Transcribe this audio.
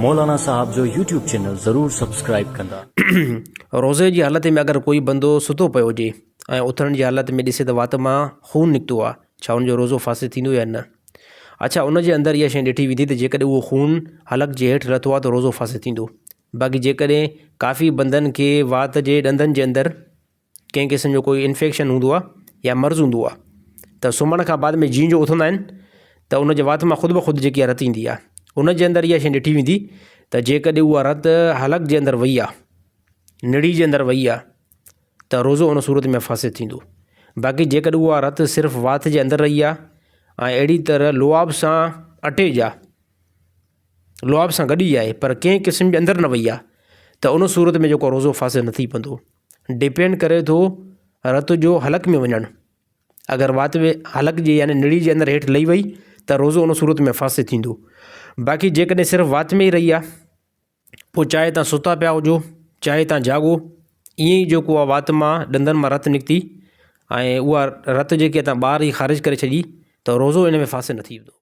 مولانا صاحب جو YouTube channel ضرور سبسڪرائيب ڪندا. روزي جي حالت ۾ اگر ڪوئي بندو ستو پيو هجي ۽ اٿڻ جي حالت ۾ ڏسي ته وات مان خون نڪتو آهي ڇا ان جو روزو فاسد ٿيندو يا نه؟ اڇا ان جي اندر اها شيء ڏٺي ويندي ته جيڪڏهن اهو خون حلق جي هيٺ لٿو آهي ته روزو فاسد ٿيندو باقي جيڪڏهن ڪافي بندن کي وات جي ڏندن جي اندر ڪنهن قسم جو ڪوئي انفيڪشن هوندو آهي يا مرض هوندو آهي ته سمهڻ کان بعد ۾ جيئن جو اٿندا آهن ته ان جي وات مان خود بخود جيڪي رت ايندي آهي ان جي اندر اها شيء ڏٺي ويندي ته جيڪڏهن اها رت حلق جي اندر وئي آهي نڙي جي اندر وئي آهي ته روزو ان صورت ۾ فاسد ٿيندو باقي جيڪڏهن اها رت صرف وات جي اندر رهي آهي ۽ اهڙي طرح لعاب سان اٽيج آهي لعاب سان گڏ ئي آهي پر ڪنهن قسم جي اندر نه وئي آهي ته ان صورت ۾ جيڪو روزو فاسد نه ٿي پوندو ڊپينڊ ڪري ٿو رت جو حلق ۾ وڃڻ اگر وات ۾ حلق جي يعني نڙي جي اندر هيٺ لهي وئي ته روزو ان صورت ۾ فاسد ٿيندو باقي جيڪڏهن صرف وات ۾ ئي رهي آهي پوء چاهي تان ستا پيا هجو چاهي تان جاڳو ائين ئي جيڪو آهي وات مان ڏندن مان رت نڪتي ۽ اها رت جيڪي تان ٻاهر ئي خارج ڪري ڇڏي ته روزو ان ۾ فاسد نه ٿي ويندو.